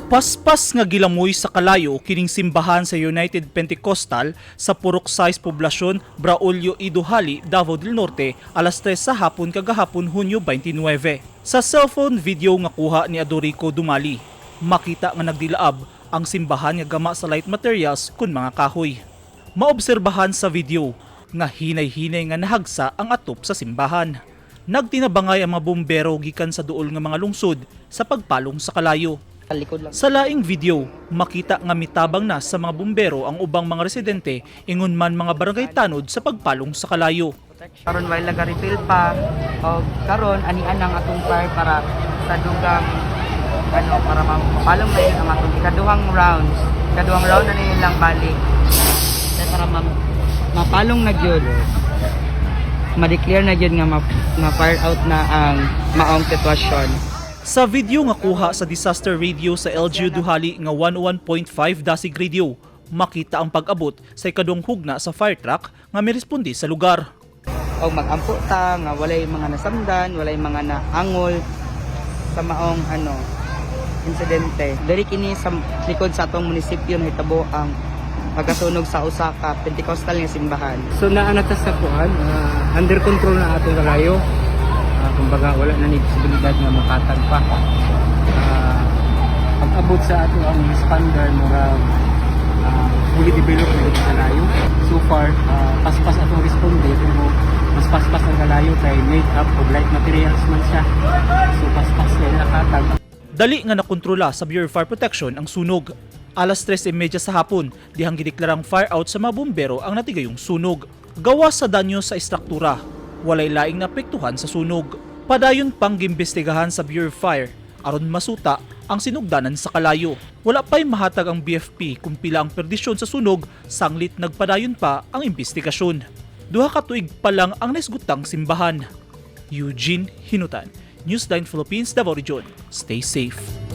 Paspas nga gilamoy sa kalayo kining simbahan sa United Pentecostal sa Purok 6, Poblasyon Braulio E. Dujali, Davao del Norte, alas 3 sa hapon kagahapon, Hunyo 29. Sa cellphone video nga kuha ni Adorico Dumali, makita nga nagdilaab ang simbahan nga gama sa light materials kun mga kahoy. Maobserbahan sa video nga hinay-hinay nga nahagsa ang atop sa simbahan. Nagtinabangay ang mga bumbero gikan sa duol nga mga lungsod sa pagpalong sa kalayo. Likod lang. Sa laing video, makita nga mitabang na sa mga bumbero ang ubang mga residente ingon man mga barangay tanod sa pagpalong sa kalayo. Karon while naga-refill pa og karon ani anang atong fire para sa dugang ano para mapalong na yun ang atong ikaduhang rounds. Ikaduhang round na yun lang balik. Kaya para mapalong na gyud. Ma-declare na gyud nga ma-fire out na ang maong sitwasyon. Sa video nga kuha sa disaster radio sa LGU Dujali nga 101.5 Dasig Radio, makita ang pag-abot sa ikaduhang hugna sa fire truck nga miresponde sa lugar. Og magampo ta nga walay mga nasamdan, walay mga naangol sa maong ano insidente. Diri kini sa likod sa atong munisipyo nahitabo ang pagkasunog sa usa ka Pentecostal nga simbahan. So naa na ta sa kuan, under control na atong kalayo. Kumbaga wala na ni posibilidad nga makatag pa. Pag-abot sa ato ang responder, murag fully developed na gyud kalayo. So far, paspas atong responde pero mas paspas ang kalayo kay made up of light materials man siya. So paspas na nakatag. Dali nga nakontrola sa Bureau of Fire Protection ang sunog. Alas 3:30 sa hapon, dihang gideklarang fire out sa mga bumbero ang natigayong sunog. Gawas sa danyo sa istruktura, walay laing naapektuhan sa sunog. Padayon pang gimbestigahan sa Bureau of Fire aron masuta ang sinugdanan sa kalayo. Wala pa'y mahatag ang BFP kung pila ang perdisyon sa sunog sanglit nagpadayon pa ang investigasyon. 2 ka tuig pa lang ang naisgutang simbahan. Eugene Hinutan, Newsline Philippines, Davao Region. Stay safe.